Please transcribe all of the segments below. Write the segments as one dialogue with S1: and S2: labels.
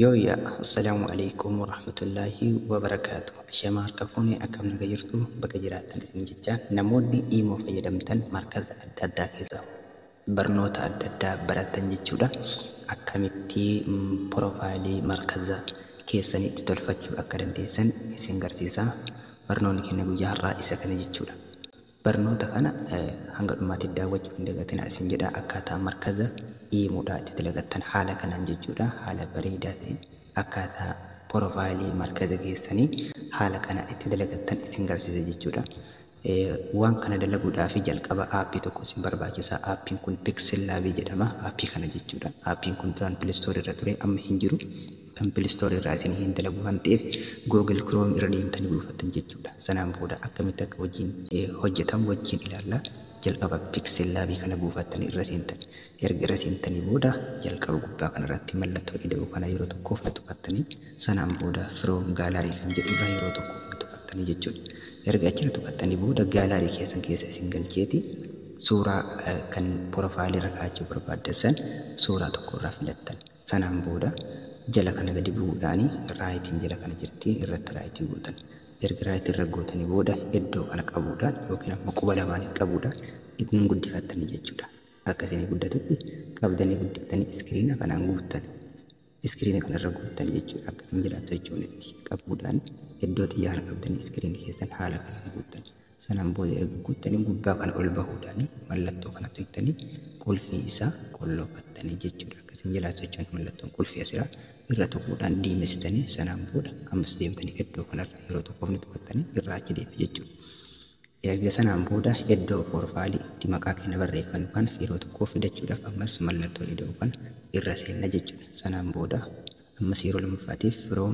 S1: Yooyyaa, assalaamu alaikum warahmatullaahi wabarakaatu. Ashamaa, harka fuunee, akkam naga jirtu? Bakka jiraattan isin jecha, namoonni iimoo fayyadamtan, markaza adda addaa keessa barnoota adda addaa barattan jechuudha. Akkamitti profile markaza keessanitti tolfachuu akka dandeessan isin garsiisa. Barnoonni keenya guyyaa har'aa isa kana jechuudha. Barnoota kana hanga dhumaatti daawwachuu hin dagatinaa isin jedha. Akkaataa markaza iimoodhaa itti dalagattan haala kanaan jechuudha. Haala bareedaa ta'een akkaataa profile markaza keessanii haala kanaan itti dalagattan isin garsiisa jechuudha. Waan kana dalaguudhaaf jalqaba app tokko isin barbaachisa. Aappiin kun PixelLab jedhama. App kana jechuudha. Aappiin kun duraan Play Store irra ture, amma hin jiru. Kan Play Store irraa isin hin dalagu waan ta'eef, Google Chrome irra deemtanii buufattan jechuudha. Sanaan booda akkamitti akka wajjin hojjetamu wajjin ilaalla. Jalqaba PixelLab kana buufattanii irra seentan. Erga irra seentanii booda, jalqaba gubbaa kanarratti mallattoo ida'uu kana yeroo tokkoof tuqattanii, sanaan booda "from gallery" kan jedhu irra yeroo tokkoof tuqattanii jechuudha. Erga achirra tuqattanii booda, gallery keessan keessa isin galcheeti, suuraa kan profile irra kaa'achuu barbaaddan san suuraa tokko irraa filattan. Sanaan booda jala kana gadi bu'uudhaani rightiin jala kana jirti, irratti right gootan. Erga right irra gootanii booda, iddoo kana qabuudhaan yookiin ammoo quba lamaanii qabuudhaan ittiin guddifattanii jechuudha. Akka isinii guddatutti qabdanii guddiftanii screen kanaan guuttan. Screen kanarra guuttan jechuudha. Akka isin jiraattu jechuunitti qabuudhaan iddoo xiyyaara qabdanii screen keessan haala kanaan guuttan. Sanaan booda erga guuttanii, gubbaa kana ol bahuudhaan mallattoo kana tuqxanii qulfii isaa qollofattanii jechuudha. Akka isin jalaa socho'an mallattoon qulfii asiraa irra tuquudhaan diimessitanii, sanaan booda ammas deemtanii iddoo kanarra yeroo tokkoof ni tuqattanii irraa achi deema jechuudha. Erga sanaan booda, iddoo profile itti maqaa keenya barreeffannu kana yeroo tokkoof fidachuudhaaf ammas mallattoo ida'uu kana irra seenna jechuudha. Sanaan booda ammas yeroo lammaffaatiif "from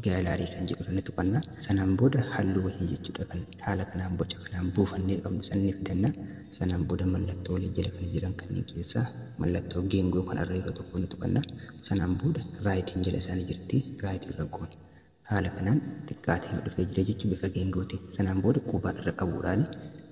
S1: gallery" kan jedhu ni tuqanna. Sanaan booda halluu wayii jechuudha kan haala kanaan boca kanaan buufannee qabnu san ni fidanna. Sanaan booda mallattoolee jala kana jiran kanneen keessaa mallattoo geengoo kanarra yeroo tokko ni tuqanna. Sanaan booda rightiin jala isaanii jirti, right irra goona. Haala kanaan xiqqaatiin dhufee jira jechuun bifa geengootiin. Sanaan booda qubaa irra qabuudhaan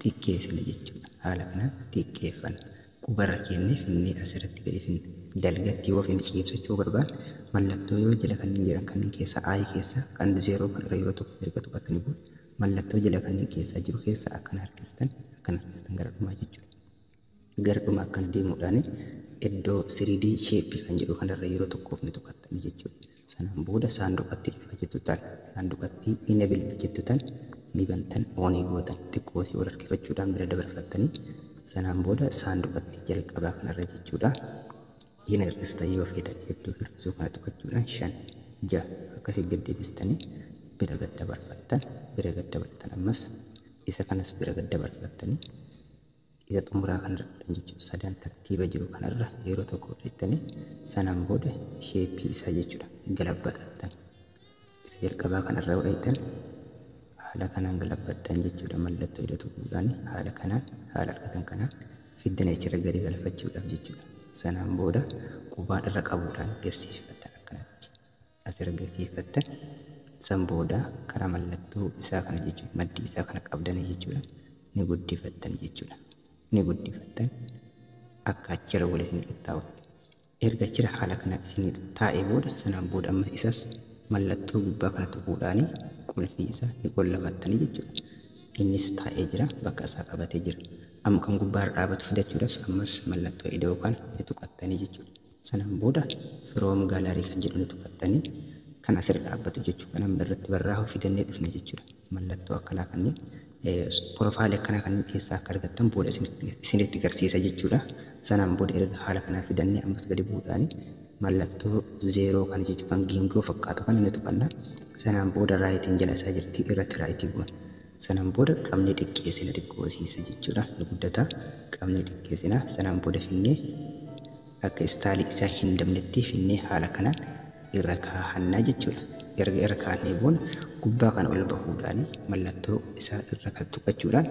S1: xiqqeessina jechuudha. Haala kanaan xiqqeeffanna. Qubarra kennee finnee asirratti gadi finne. Dalgatti yoo finne, ciibsachuu barbaanne, mallattoo yoo jala kanneen jiran kanneen keessaa ayi keessaa kan zeeroo kan irra yeroo tokko erga tuqattanii booda, mallattoo jala kanneen keessaa jiru keessaa akkana harkistan, akkana harkistan gara dhumaa jechuudha. Gara dhumaa akkana deemuudhaan iddoo 3D shape kan jedhu kanarra yeroo tokkoof ni tuqattanii jechuudha. Sanaan booda saanduqatti dhufa jettu tan, saanduqatti "enable" jettu tan ni bantan, on gootan, xiqqoo si ol harkifachuudhaan bira dabarfattanii, sanaan booda saanduqatti jalqabaa kanarra jechuudha. Hin hir'istan yoo feetan, iddoo hir'isuu kana tuqachuudhaan shan, ja'a akkasii gad deebistanii bira gad dabarfattan, bira gad dabartan, ammas isa kanas bira gad dabarfattanii isa xumuraa kanarra jechuudha. Sadan tartiiba jiru kanarra yeroo tokko fudhattanii, sanaan booda shape isaa jechuudha galabbatattan. Isa jalqabaa kanarra godhattan, haala kanaan galabbattan jechuudha. Mallattoo hidhatu fuudhaan haala kanaan haala argatan kanaan fiddanii achirra gadi galfachuudhaaf jechuudha. Sanaan booda qubaan irra qabuudhaan garsiifattan, akkanatti asirra garsiifattan. San booda karaa mallattoo isaa kana jechuudha, maddii isaa kana qabdanii jechuudha, ni guddifattan jechuudha. Ni guddifattan akka achirra wal isin qixxaa'utti. Erga achirra haala kana isin taa'ee booda, sanaan booda ammas isas mallattoo gubbaa kana tuquudhaanii qulfii isaa ni qollafattanii jechuudha. Innis taa'ee jira, bakka isaa qabatee jira. Amma kan gubbaa irra dhaabatu fidachuudhaas ammas mallattoo ida'uu kana ni tuqattanii jechuudha. Sanaan booda "from gallery" kan jedhu ni tuqattanii, kan asirra dhaabbatu jechuudha. Kan amma irratti barraa'u fidannee dhufne jechuudha. Mallattoo akkanaa kanneen profile akkanaa kanneen keessaa akka argattan booda isinitti agarsiisa jechuudha. Sanaan booda erga haala kanaa fidannee, ammas gadi bu'uudhaan mallattoo zeeroo kana jechuudha, kan geengoo fakkaatu kana ni tuqanna. Sanaan booda rightiin jala isaa jirti, irratti right goona. Sanaan booda qabnee xiqqeessina, xiqqoosiisa jechuudha. Ni guddata, qabnee xiqqeessina. Sanaan booda finnee akka style isaa hin dabnetti finnee haala kanaan irra kaahannaa jechuudha. Erga irra kaahannee booda, gubbaa kana ol bahuudhaan mallattoo isaa irra kan tuqachuudhaan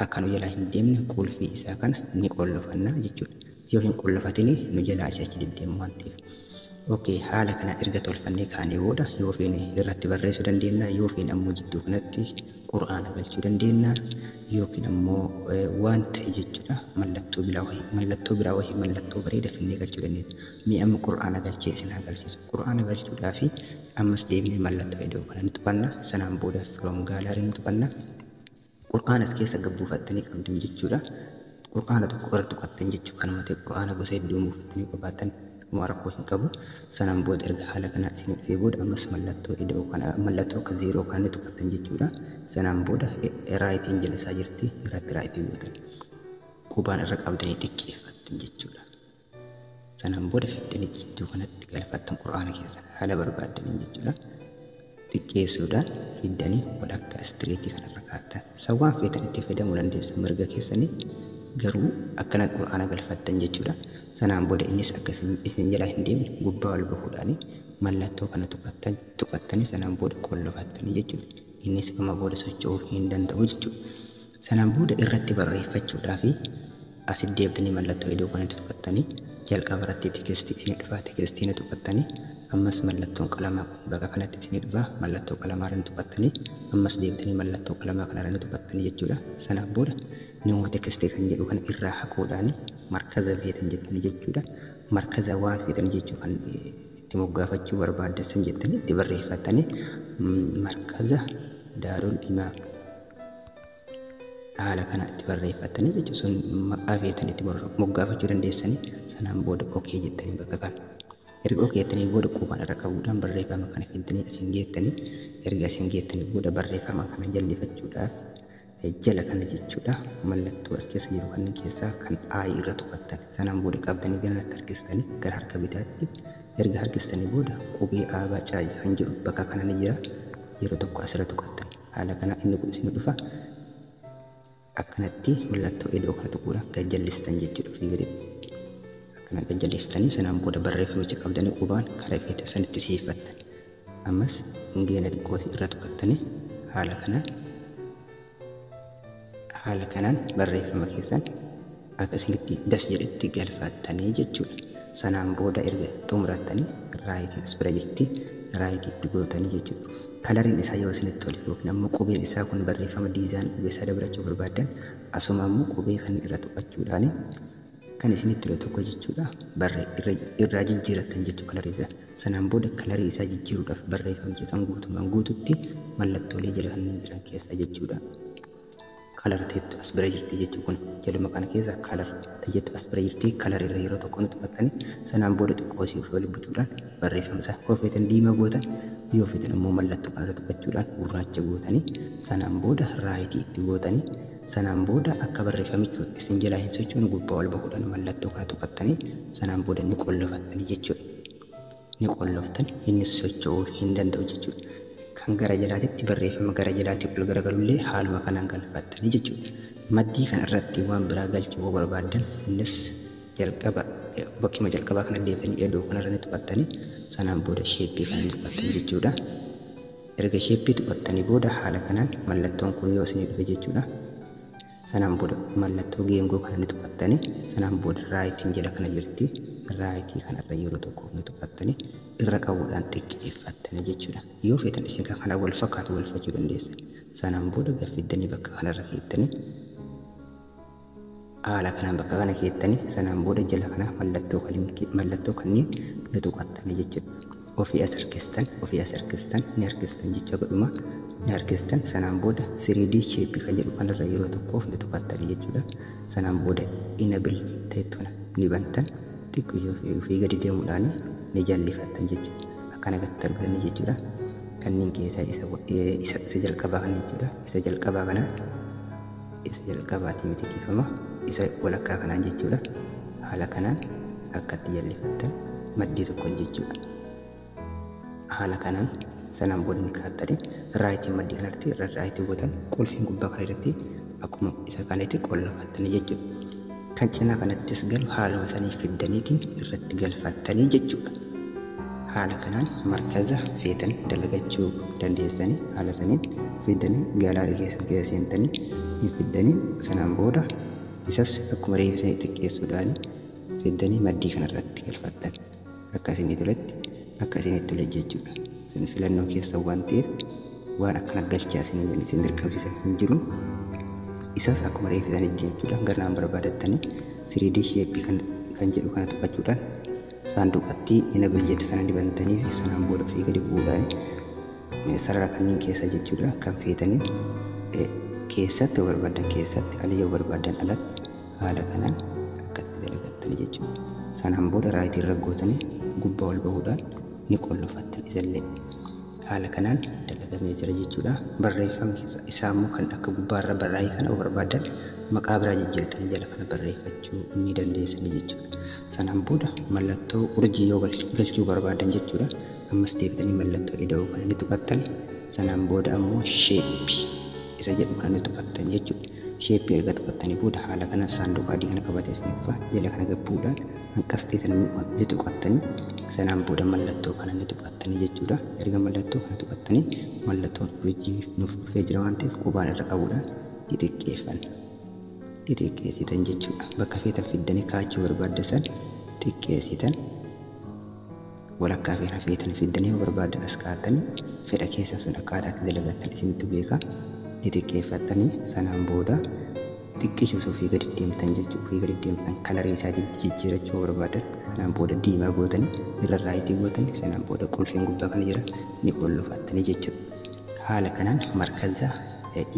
S1: akka nu jalaa hin deemne qulfii isaa kana ni qollofannaa jechuudha. Yoo hin qollofatini nu jalaa asii achi deddeemu waan ta'eef. Okay, haala kana erga tolfannee kaanee booda yoo feene irratti barreessuu dandeenya, yoo feene ammoo jidduu kanatti qur'aana galchuu dandeenya, yookiin ammoo waan ta'e jechuudha, mallattoo biraa wahii, mallattoo biraa wahii, mallattoo bareeda finnee galchuu dandeenya. Mee amma qur'aana galchee isin haa agarsiisu. Qur'aana galchuudhaafi ammas deebinee mallattoo iddoo kana ni tuqanna. Sanaan booda from gallery ni tuqanna. Qur'aana as keessa gabbuufattanii qabdan jechuudha. Qur'aana tokko irra tuqattan jechuu kanuma ta'e qur'aana gosa hedduu buufattanii qabaattan homaa rakkoo hin qabu. Sanaan booda erga haala kanaan isin dhufee booda ammas mallattoo ida'uu kana, mallattoo akka zeeroo kana ni tuqattan jechuudha. Sanaan booda rightiin jala isaa jirti, irratti right gootan. Qubaan irra qabdanii xiqqeeffattan jechuudha. Sanaan booda fiddanii jidduu kanatti galfattan qur'aana keessan haala barbaaddaniin jechuudha. Xiqqeessuudhaan fiddanii walakkaa straight kanarra kaa'attan. San waan feetan itti fayyadamuu dandeessan mirga keessanii, garuu akkana qur'aana galfattan jechuudha. Sanaan booda innis akka isin jalaa hin deemne gubbaa ol bahuudhaani mallattoo kana tuqattanii sanaan booda qollofattanii jechuudha. Innis amma booda socho'uu hin danda'u jechuudha. Sanaan booda irratti barreeffachuudhaafi asitti deebitanii mallattoo iddoo kanatti tuqattanii jalqaba irratti text isinii dhufa, text ni tuqattanii, ammas mallattoon qalamaa kun bakka kanatti isinii dhufa, mallattoo qalamaa irra ni tuqattanii, ammas deebitanii mallattoo qalamaa kanarra ni tuqattanii jechuudha. Sanaan booda no text kan jedhu kana irraa haquudhaan markaza feetan jettanii jechuudha. Markaza waan feetan jechuu kan itti moggaafachuu barbaaddan san jettanii itti barreeffattanii, markaza Daarul Imaam haala kana itti barreeffattanii jechuun sun maqaa feetan itti moggaafachuu dandeessanii. Sanaan booda okay jettanii bakka kana. Erga okay jettanii booda qubaan irra qabuudhaan barreeffama kana fiddanii asiin geettanii, erga asiin geettanii booda barreeffama kana jallifachuudhaaf jala kana jechuudha, mallattoo as keessa jiru kanneen keessaa kan I irra tuqattan. Sanaan booda qabdanii garanatti harkistanii, gara harka bitaatti erga harkistanii booda qubee aabaa caayi kan jedhu bakka kana ni jira, yeroo tokko asirra tuqattan. Haala kana inni kun isin dhufa. Akkanatti mallattoo iddoo kana tuquudhaan gad jallistan jechuudha ofii gaditti. Akkana gad jallistanii sanaan booda barreeffamicha qabdanii qubaan karaa feete sanitti siiffattan. Ammas geena xiqqoo irra tuqattanii haala kanaan barreeffama keessan akka isinitti das jedhetti galfattanii jechuudha. Sanaan booda erga xumurattanii rightiin as bira jirti, right itti gootanii jechuudha. Coloriin isaa yoo isinitti tole yookiin ammoo qubeen isaa kun barreeffama design qubee isaa dabalachuu barbaaddan, asuma ammoo qubee kan irra tuqachuudhaan kan isinitti tole tokko jechuudha barree irraa jijjiirattan jechuu color isaa. Sanaan booda color isaa jijjiiruudhaaf barreeffamicha san guutumaan guututti mallattoolee jala kanneen jiran keessaa jechuudha. Color teettu as bira jirti jechuu kun jaluma kana keessa color tajettu as bira jirti, color irra yeroo tokko ni tuqattanii, sanaan booda xiqqoo isii ofii waliin butuudhaan barreeffama isaa yoo feetan diimaa gootan, yoo feetan ammoo mallattoo kanarra tuqachuudhaan gurraacha gootanii, sanaan booda right itti gootanii, sanaan booda akka barreeffamichi isin jalaa hin sochoone gubbaa ol bahuudhaan mallattoo kana tuqattanii, sanaan booda ni qollofattanii jechuudha. Ni qolloftan, innis socho'uu hin danda'u jechuudha. Kan gara jalaatitti barreeffama gara jalaatti ol garagalullee haaluma kanaan galfattanii jechuudha. Maddii kana irratti waan biraa galchuu yoo barbaaddan, innis jalqaba bakkuma jalqabaa kana deebitanii iddoo kanarra ni tuqattanii, sanaan booda shape kana ni tuqattan jechuudha. Erga shape tuqattanii booda haala kanaan mallattoon kun yoo isinii dhufe jechuudha. Sanaan booda mallattoo geengoo kana ni tuqattanii, sanaan booda rightiin jala kana jirti. Right kanarra yeroo tokkoof ni tuqattanii irra qabuudhaan xiqqeeffattanii jechuudha. Yoo feetan isin kan kana wal fakkaatu walfachuu dandeessan. Sanaan booda gaffiddanii bakka kanarra keettanii, haala kanaan bakka kana keettanii, sanaan booda jala kana mallattoo kanneen ni tuqattanii jechuudha. Ofii as harkistan, ofii as harkistan, ni harkistan jecha godhuma ni harkistan. Sanaan booda 3D shape kan jedhu kanarra yeroo tokkoof ni tuqattanii jechuudha. Sanaan booda enable ta'ettuna ni bantan, xiqqoo ofii gadi deemuudhaan ni jallifattan jechuudha. Akkana gadi darbitanii jechuudha. Kanneen keessaa isa jalqabaa kana jechuudha. Isa jalqabaa kana, isa jalqabaatii miti, dhiifama, isa walakkaa kanaan jechuudha. Haala kanaan akkatti jallifattan maddii tokko jechuudha. Haala kanaan sanaan booda ni kaa'attanii rightiin maddii kanatti irra right gootan, qulfiin gubbaa kana irratti akkuma isa kanatti qollofattanii jechuudha. Kan cinaa kanattis galu haaluma sanii fiddaniitiin irratti galfattanii jechuudha. Haala kanaan markaza feetan dalagachuu dandeessanii, haala saniin fiddanii gallery keessan keessa seentanii hin fiddanii, sanaan booda isas akkuma reefisanii xiqqeessuudhaan fiddanii maddii kanarratti galfattan. Akka isinii toletti, akka isinitti tole jechuudha. Isin filannoo keessa waan ta'eef waan akkana galchaa isinii jedhan isin dirqamsiisan hin jiru. Isas akkuma reeffisan jechuudha. Garnaan barbaadattanii 3D shape kan jedhu kana tuqachuudhaan saanduqatti enable jettu sana dibantanii fi sanaan booda ofii gadi bu'uudhaan sarara kanneen keessa jechuudha kan feetanii keessatti yoo barbaadan keessatti, ala yoo barbaadan alatti, haala kanaan akkatti dalagattanii jechuudha. Sanaan booda right irra gootanii gubbaa ol bahuudhaan ni qollofattan isallee. Haala kanaan dalagamee jira jechuudha. Barreeffama isaa immoo kan akka gubbaarra barraa'ee kana yoo barbaadan maqaa biraa jijjiirtanii jala kana barreeffachuu ni dandeessanii jechuudha. Sanaan booda mallattoo urjii yoo galchuu barbaadan jechuudha. Ammas deebitanii mallattoo ida'uu kana ni tuqattan. Sanaan booda ammoo shape isa jedhu kana ni tuqattan jechuudha. Shape erga tuqattanii booda haala kana saanduqa adii kana qabatee isin dhufa. Jala kana gabbuudhaan hanqastee sana ni tuqattanii, sanaan booda mallattoo kana ni tuqattanii jechuudha. Erga mallattoo kana tuqattanii mallattoon urjii nuuf dhufee jira waan ta'eef qubaan irra qabuudhaan xixiqqeeffanna. Xixiqqeessitan jechuudha. Bakka feetan fiddanii kaachuu barbaaddan xiqqeessitan. Walakkaa feena feetan fiddanii yoo barbaadan as kaa'attanii, fedha keessan sun akkaataa itti dalagattan isintu beeka. Ni xiqqeeffattanii, sanaan booda xiqqishuus ofii gadi deemtan jechuudha. Ofii gadi deemtan color isaa jijjiirachuu barbaadan sanaan booda diimaa gootanii irra right gootanii, sanaan booda qulfiin gubbaa kana jira ni qollofattanii jechuudha. Haala kanaan markaza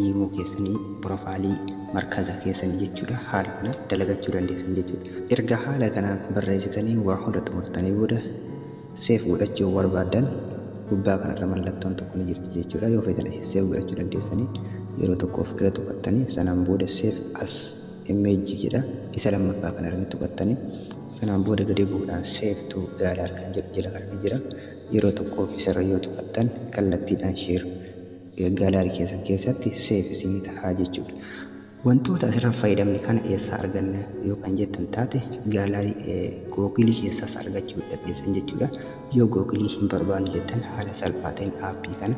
S1: imo keessanii, profile markaza keessanii jechuudha. Haala kanaan dalagachuu dandeessan jechuudha. Erga haala kanaan barreessitanii waa hunda xumurtanii booda save godhachuu barbaadan gubbaa kanarra mallattoon tokko ni jirti jechuudha. Yoo feetan save godhachuu dandeessanii, yeroo tokkoof irra tuqattanii, sanaan booda save as image jedha. Isa lammaffaa kana irra tuqattanii, sanaan booda gadi bu'uudhaan save to gallery kan jedhu jala kana ni jira. Yeroo tokkoof isarra yoo tuqattan kallattiidhaan share gallery keessan keessatti save isinii tahaa jechuudha. Wantoota asirra fayyadamne kana eessaa arganna yoo kan jettan taate, gallery Google keessaas argachuu dandeessan jechuudha. Yoo Google hin barbaanne jettan, haala salphaa ta'een app kana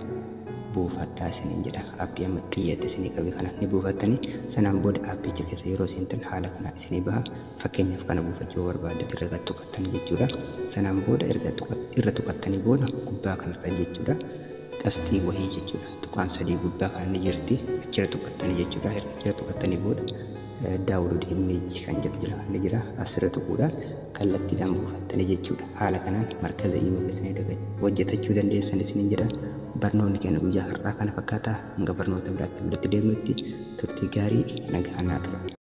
S1: buufadhaa isiniin jedha. App amma xiyyeette isinii qabe kana ni buufattanii, sanaan booda appicha keessa yeroo seentan haala kanaan isinii baha. Fakkeenyaaf kana buufachuu barbaadan irra tuqattanii jechuudha. Sanaan booda erga irra tuqattanii booda gubbaa kanarra jechuudha. Qasxii wahii jechuudha. Tuqaan sadii gubbaa kana ni jirti. Achirra tuqattanii jechuudha. Erga achirra tuqattanii booda download image kan jedhu jira kan ni jira. Asirra tuquudhaan kallattiidhaan buufattanii jechuudha. Haala kanaan markaza imo keessanii hojjetachuu dandeessan isiniin jedha. Barnoonni keenya guyyaa har'aa kana fakkaata. Hanga barnoota biraatti walitti deemnutti turtii gaarii, nagaa naa tura.